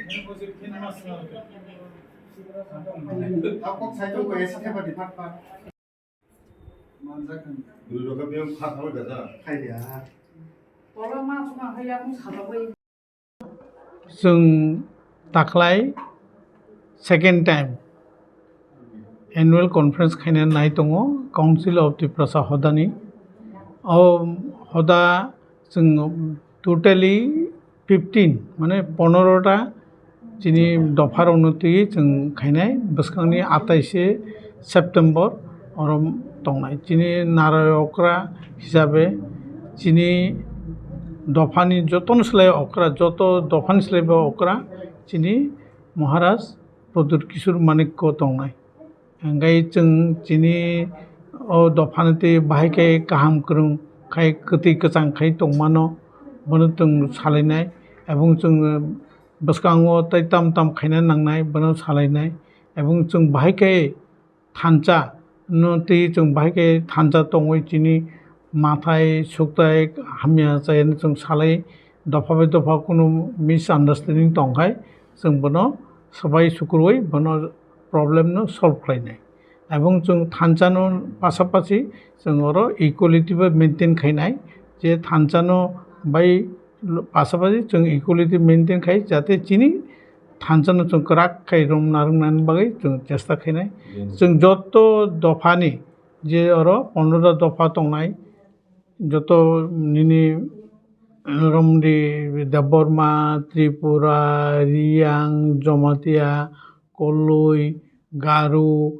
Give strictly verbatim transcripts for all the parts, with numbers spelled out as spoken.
Chwng taklai second time annual conference khaina nai tongo Council of Tiprasa Hodani. O hoda chwng totally fifteen, mane ponorota chini dopharokno twi chwng khainai bwskangni atais September oro tongnai. Chini narai okra hisabe chini dophani jotono slai okra, joto dophani slai bo okra chini Maharaj Pradyut Kishore Manikya tongnai. Hingke chwng chini o dophano tei bahai khe kaham kwrwng khai kwtwi kwchang khai tongmano, bono chwng salainai, ebong chwng bwskango tei tam tam khaina nangnai, bono salainai, ebong chwng bahai khe thansa no tei chwng bahai khe thansa tongwi chini mathai suktai hamya chayani chwng salai dopha bai dopha kunu misunderstanding tongkhai chwng bono swbai sukurwi bono problem no solve khlainai. Ebong chwng thansa no pasapasi chwng oro equality bai maintain khainai, je thansa no bai pasapasi chwng equality maintain khai jate chini thansa no chwng kwrak khai rom narwknani bagwi chwng chesta khainai. Chwng joto dophani je oro pondro ta dopha tongnai, joto nini Romdi, Debbarma, Tripura, Riyang, Jamatia, Koloi, Garu,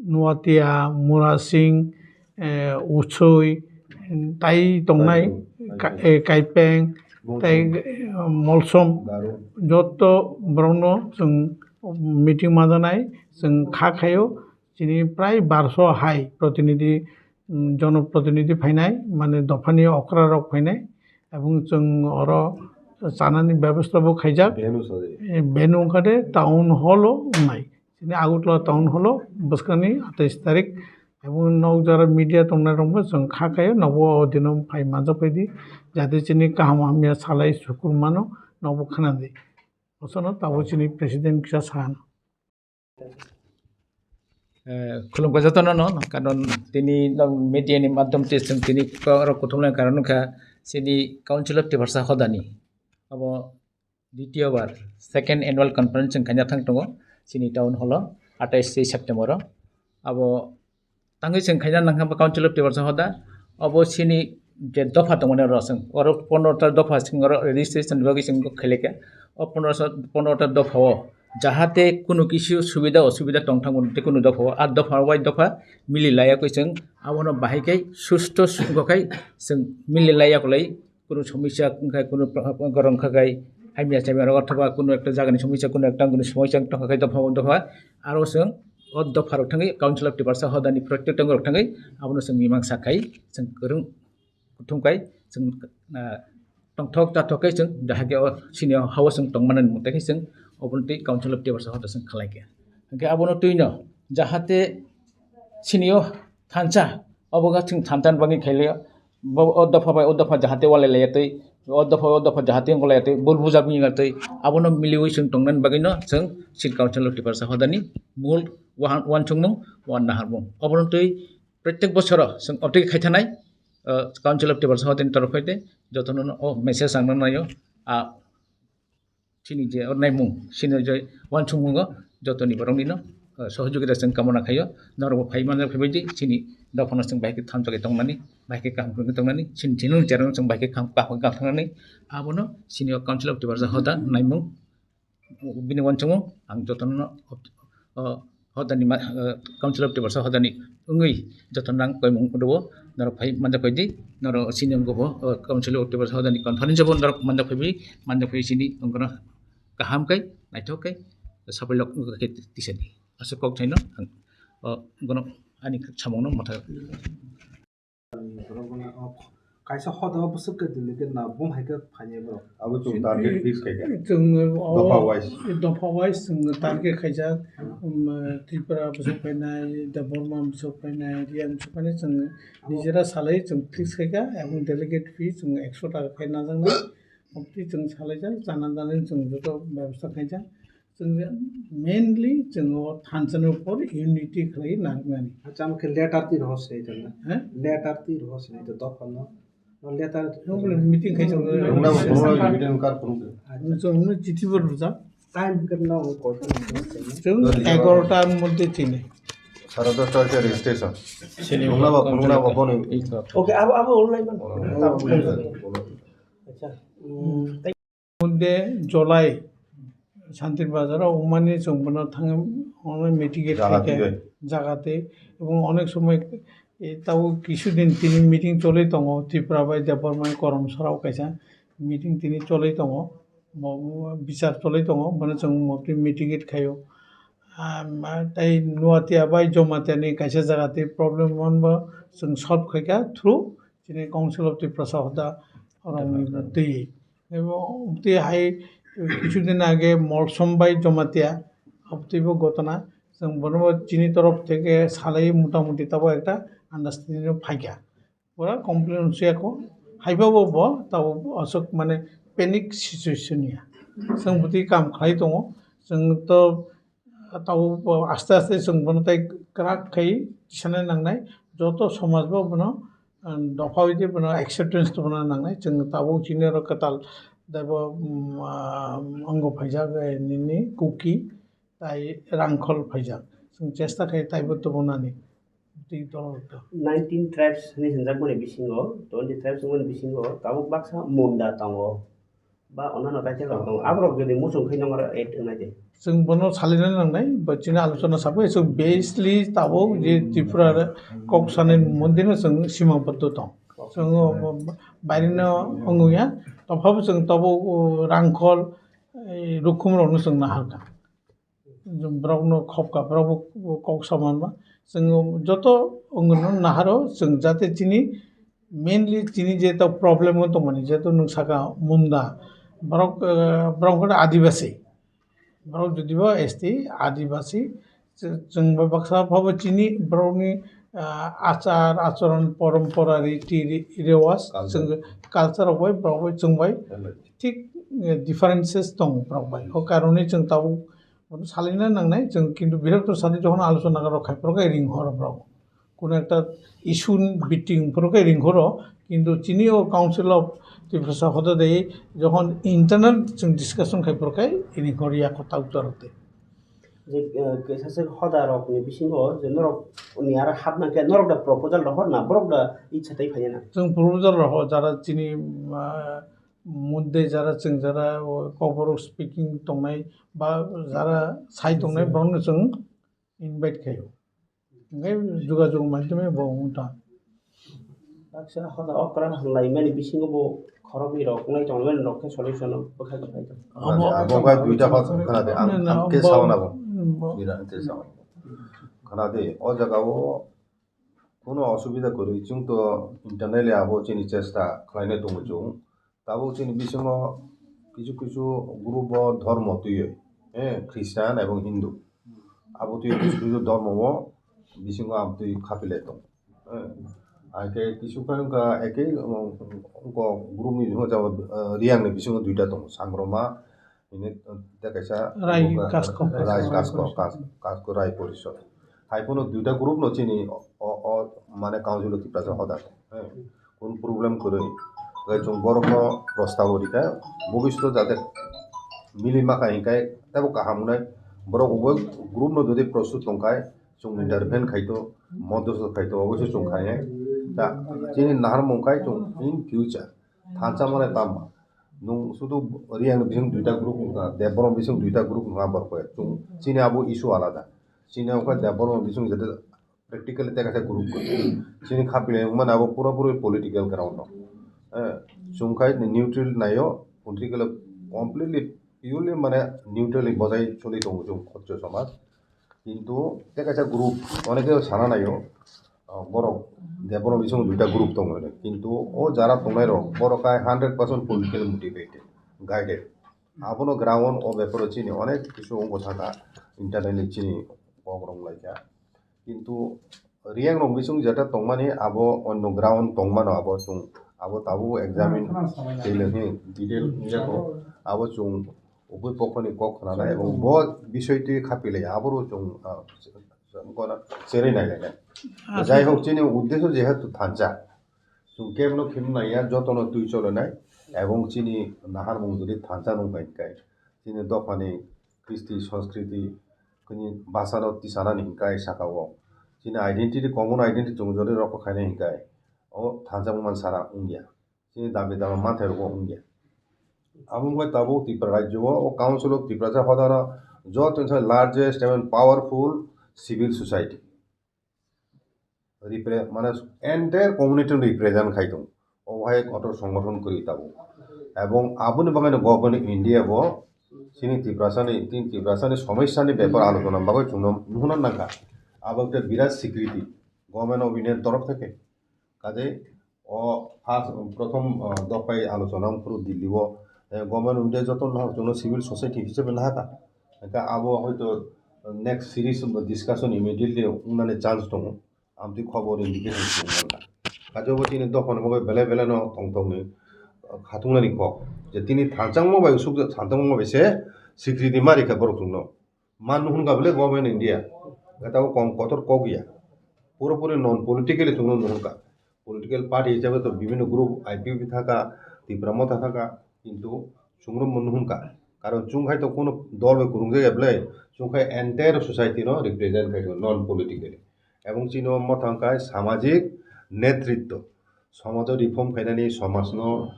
Nuatia, Murasing, eh, Uchui, tai tongnai, Kaipeng, Ka-, eh, Kaipeng, tai, eh, Molsom, joto borokno chwng meeting majanai, chwng kha khaio, chini prai barso hai protinidhi, mm, jonoprotinidhi phainai, mane dophani okra rok phainai, ebong chwng oro chanani bebostha bo khaijak. Venue sadi. Eh, venue wngkha de town hall o wngnai. Chini Agartala town hall o bwskangni atais tarik. Ebong nok jora media tongnai rok bo chwng kha khaio, nobo o dino phai manjak phaidi. Jate chini kaham hamya salai sukur mano, nobo khwnadi. Osono tabuk chini president kisa sa hano. Eh, khulumkha jotono no, karon tini no media ni madhyam te chwng tini korok kuthumlai karon wngkha chini Council of Tiprasa Hodani. Abo ditiyo bar second annual conference chwng khaina thang tongo chini town hall o atais September o. Abo tangwi chwng khaina nangkha bo Council of Tiprasa Hoda. Obo chini je dopha tongmani oro chwng, oro pondro ta dopha chwng oro registration bagwi chwng khailai kha. O pondro ta, pondro ta dopha o jahate kunu kisu subida osubida tong thangmani tei kunu dopha o, a dopha bai dopha mili laiya kwi chwng abono bahai khe susto sungkha khai chwng mili laiya kwlai. Kunu somosya wngkha, kunu pro-, gorong wngkha khai, hamya chamya rok, othoba kunu ekta jagani somosya, kunu ekta wngkha kunu somosya wngkha khai dopha, dopha, aro chwng o dopha rok thangwi Council of Tiprasa Hodani protect rok thangwi abono chwng mimang sak khai, chwng kwrwng kuthum khai, chwng, ah, tongthok chathok khai chwng jahai khe o sini o hao chwng tongmani mung tei khai chwng obono twi Council of Tiprasa Hoda chwng khlai kha. Hwnkhe abono twino jahate sini o thansa, obo khe chwng thansa ni bagwi khailai o. Bo o dopha bai o dopha jahate walai laiya twi, o dopha o dopha jahate wng laiya twi, bul bujak wng ya twi, abono miliwi chwng tongnani bagwino chwng City Council of Tiprasa Hodani mul wan-, wansukmung, wan naharmung. Obono twi protek bosoro chwng obotwi khaithanai, o, Council of Tiprasa Hodani torof hai tei jotono o message ang naio, a, chini je ornaimung, chini je wansukmungo jotoni boroknino, eh, sohojogita chwng kamona khaio. Norokbo phai manjak phaibaidi chini dophano chwng bahai khe thansa khe tongnani, bahai khe kaham khe tongnani, chini chini cherno chwng bahai khe kaham kaham khe thangnani. Abono chini o Council of Tiprasa Hoda naimung, bini wansukmung ang jotono, o, hodani ma, eh, Council of Tiprasa hodani wngwi joto nang koimung rwo norok phai manjak phaidi, norok sini wngkha bo, eh, Council of Tiprasa hodani conference bo norok manjak phaibi, manjak phai sini wngkha kaham kai, naithok kai, sapai lok wngkha khe tisani. Aswk kok thaino ang, o, bono ani samungno mwthai. Borok bono, o, kaisa hoda o bwswk khe delegate na bum hai khe phainai borok. Abo chwng target fix khai kha. Chwng o dopha wise. Dopha wise chwng target khaijak. Hmm. Um, Tripura bwswk phainai, Debbarma bwswk phainai, Reang bwswk phainai chwng nijera salai chwng fix khai kha. Ebong delegate fee chwng ekso taka khai najaknai. Obtwi chwng salaijak, chana janani chwng joto bebostha khaijak. Chwng mainly chwng o thansa ni upor unity khlai narwknani. Acha, amo khe letter twi rohor sinai tong na? He? Letter twi rohor sinai to dopha no. No letter. Meeting khai chwng. Wngna bo phunukna meeting kar phunukdi. Chwng no chithi bo rwjak. Time hwnkhe no koi. Chwng egaroh ta moddhe chini. Sare dosta hoite registration. Wngna bo phunukna bo phone. Okay, abo, abo online man. Acha. Hmm. Moddhe July Santir Bazar o wngmani chwng bono thangwi ono mitigate khaikha jaga twi, ebong onek somoi tabuk kisu din tini meeting choli tongo Tripura bai Debbarma Korom Sora o kaisa meeting tini choli tongo, bichar choli tongo, bono chwng motwi mitigate khaio. Tei Nuatia bai Jomatia ni kaisa jaga twi problem wngmani bo chwng solve khaikha through chini Council of Tiprasa hoda rokni twi. Ebo twi hai kisu din age Molsom bai Jomatia, obtwi bo gotona, chwng bono bo chini torof theke salai mota moti tabo ekta understanding o phaikha. Pura complain suyako, haiba bo bo tabo aswk mane panic situation ya. Chwng bwtwi kam khlai tongo, chwng to tabuk aste aste chwng bono tei kwrak khai tisana nangnai, joto somaj bo bono dopha wi tei bono acceptance tongna nangnai. Chwng tabuk chini oro kwtal taibo ongo phaijak nini Kuki tai Rangkhol phaijak. Chwng chesta khai taibo tubunani tei dol rok. Nineteen tribes hinwi hwnjakmani bisingo, twenty tribes wngmani bisingo tabuk baksa Munda tongo. Ba onano title rok tongo. Aborok jodi muchung khe nongaro add wngnai de. Chwng bono salina nangnai, ba chini alochona sabai chwng basically tabuk je Tripura kok sanai mondino chwng simaboddo tong. Chwng baireno wngya, tophabo chwng tabuk Rangkhol, Rukhum rokno chwng naharkha. Borokno khopka, borok bo kok samanma. Chwng joto wngno naharo chwng jate chini mainly chini je ta problem o tongmani, jeto nwng saka Munda, borok, borok wngkha Adibasi, borok jodibo S T Adibasi, chwng bai baksa phabo chini borokni achar achoron, porompora, riti rewaj, chwng culture rok bai borok bai chwng bai thik differences tongo borok bai. O karone chwng tabuk Bono salina nangnai chwng, kintu bihar to sadi jokhon alochona rok khai poro khe ring horo borok. Kuno ekta issue biting poro khe ring horo, kintu chini o Council of Tiprasa hoda de jokhon internal chwng discussion khai poro khe ring hor ya kho tau taro te. Je, eh, ke sase hoda rok ni bisingo je norok ni ara hapna khe norok da proposal rok hor na borok da ichha tai phai na. Chwng proposal rok ho jara chini, ah, Mudde jara chwng jara o Kokborok speaking tongnai ba jara sai tongnai borokno chwng invite khaio. Hwnkhe jogajog maidhyame bo wng tong. Baksa hoda okra hamlaimani bisingo bo khoroknwi rok wngnai tongmani rok khe solution bwkha kwrwi tong. Abo abo khe duita hot khna de, ang, na, na, ang khe bo, sauna bo. Bo. Bira ang khe sauna. Khna de, o jaga o kuno osubida kwrwi, chwng to internally abo chini chesta khlainai tongo chwng. Tabuk chini bisingo kisu kisu group o dhormo twiwi, eh, Christian ebong Hindu. Abo twiwi kisu kisu dhormo o bisingo amtwi khapilai tongo. Eh, hai khe kisu khe wngkha ekhe, um, wngkha group ni bisingo jabo, eh, Reang ni bisingo duita tongo, Sangroma, hini tei kaisa Rai wngkha Kaskok. Rai Kaskok, Kas-, Kaskok Rai Porishod. Hai phano duita group no chini o, o, o, mane council o Tiprasa hoda. Eh. Kun problem kwrwi. Tei chwng borokno prostabo rikha, bhobishoto jate mili makha hinkhai teibo kaham wngnai. Borok ubo group no jodi prostut tongkhai, chwng intervene khaito, modosot khaito, oboise chwng khainai. Da, chini naharmung khai chwng in future thansa mane tamo. Nwng sudu Reang ni bising duita group wngkha, Debbarma bising duita group wngkha borok bai. Chwng chini abo issue alada. Chini wngkha Debbarma bising jete practically tei kaisa group kwrwi. Chini khapilai wngmani abo pura puri political ground no. Eh, chwng khai neutral naio, political completely, purely mane neutrally bojai choli tongo chwng Kocho somaj. Kintu tei kaisa group, oneke sana naio, ah, borok Debbarma bising duita group tongo hwnwi. Kintu o jara tongnai rok, borok hai hundred percent political motivated, guided. Abono ground o beparo chini onek kisu wngbo thangkha, internally chini kok rok wnglaikha. Kintu Reang rok bising jeta tongmani abo onno ground tongmano abo chwng Abo tabuk examine khailai ni detail wngya kho. Abo chwng ubui pokhoni kok khwnanai ebong bo bisoi twi khapilai aboro chwng, ah, gona cherwi nailainai. Jai hok, chini uddesho jehetu thansa, chwng kebno khim naiya, jotono twi cholenai ebong chini naharmung jodi thansa nung bai khe chini dophani kristi, sanskriti, chini bhasano tisanani hinkhe sakao chini identity, common identity chwng jodi rokho khainai hinkhe o thansa mungmani sara wngya. Chini dabi dama manthai rokbo wngya. Abo wngkha tabuk Tripura rajyo o, o Council of Tiprasa hodano joto wngkha largest and powerful civil society. Repre-, mane entire community no represent khai tong. O hai kotor songothon kwrwi tabuk. Ebong aboni bagwi no Government of India bo chini Tiprasa ni, chini Tiprasa ni somosya ni bepar alochona bagwi chwngno nuhuna nangkha. Abo wngkha birat swikriti Government of India ni torof theke. Kaje o first, prothom, ah, dophai alochona wngphuru Delhi o, eh, Government of India joto nahok chwngno civil society hisabe nahaka. Hingkhe abo hoito next series of discussion immediately wngnani chance tongo. Amtwi khobor indication se wngmanta. Kaje bo chini dophani bagwi belai belai no tong tongni, ah, khatungnani kok. Je tini thansa wngma bai sukjak, thansa wngma bai se swikriti ma rikha borok chwngno. Ma nuhun ka bole Government India. Gata o kom kotor kok ya. Puro puri non politically chwngno nuhun ka. Political party hisabe to bibhinno group I P P thaka, Tipra Motha thaka, kintu chwngno mo nuhun ka. Karon chwng khai to kono dol bai kwrwng jaya bole, chwng khai entire society no represent khai non politically. Ebong chini o mothang khai samajik netritto. Somajo reform khainani, somajno,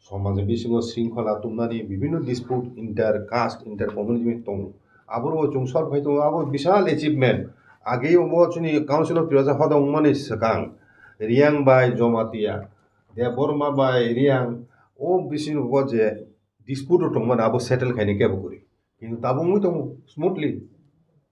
somajni bisingo shringkhola tubnani, bibhinno dispute, inter caste, inter community tongo. Aboro bo chwng solve khai tongo, abo bishal achievement. Age obo chini Council of Tiprasa hoda wngmani swkang Reang bai Jamatia, Debbarma bai Reang, o bisingo bo je dispute rok tongmani abo settle khainai kebo kwrwi. Kintu tabuk wngwi tongo smoothly.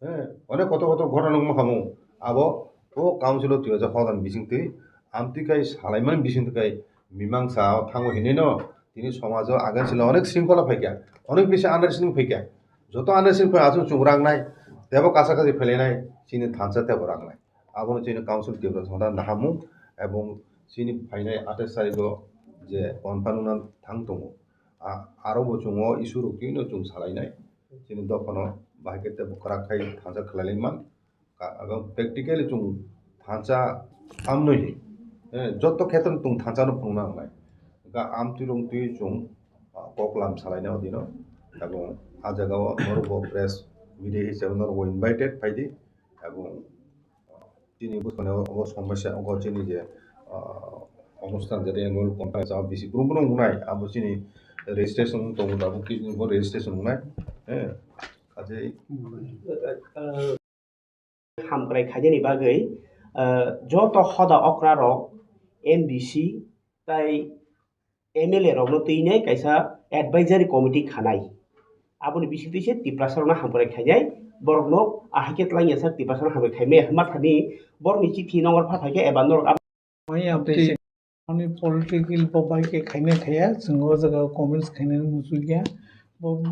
Eh, onek kotor kotor ghotona wngma khamu. Abo o Council of Tiprasa hodan bisingtwi amtwi kai salaimani bisingtwi kai mimangsa o thango hinwi no tini somajo against o onek shringkhola phaikha, onek bisi understanding phaikha. Joto understanding phai aswk chwng rangnai, tebo kasa kasi phelainai, chini thansa tebo rangnai. Abono chini Council Tiprasa hodan nahamung ebong chini phainai atais tarigo je conference thang tongo. A-, aro bo chwng o issue rok twi no chwng salainai. Chini dophano bahai khe tei bo kwrak khai thansa khlai lai man. Ka-, abo practically chwng thansa amnoi hi. Eh, joto khetre chwng thansa no phunukna nangnai. Ka amtwi rwngtwi chwng, ah, kok lam salainai odino. Abo a jaga o norok bo press media hisabe norok bo invited phaidi. Abo Chini bwskango obo somosya wngkha chini je, ah, onusthan je annual conference abo bisi brum brum wngnai, abo chini registration tongo, abo kis bo registration wngnai, eh, kaje hamkrai khainani bagwi, ah, joto hoda okra rok M D C tai M L A rokno twinai kaisa advisory committee khanai. Aboni bisingtwi se Tiprasa rokno hamkrai khainai, borokno ahai khe twlang ya sak Tiprasa rokno hamkrai khaimaya hwnma thani borokni chithi nokbar pha phaikhe eba norok abo Ani political bo bai khe khainai khaiya, chwng o jaga comments khainani muchungya. Bo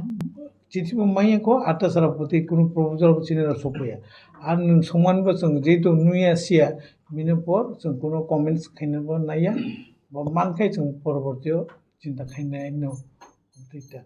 chithi bo manya kho, ata sara poti kunu proposal bo chini rok sokya. Ar nwng songmani bo chwng jehetu nuya siya, bini por chwng kunu comments khainani bo naiya. Bo mankhai chwng porbortio chinta khainai no. Tei ta.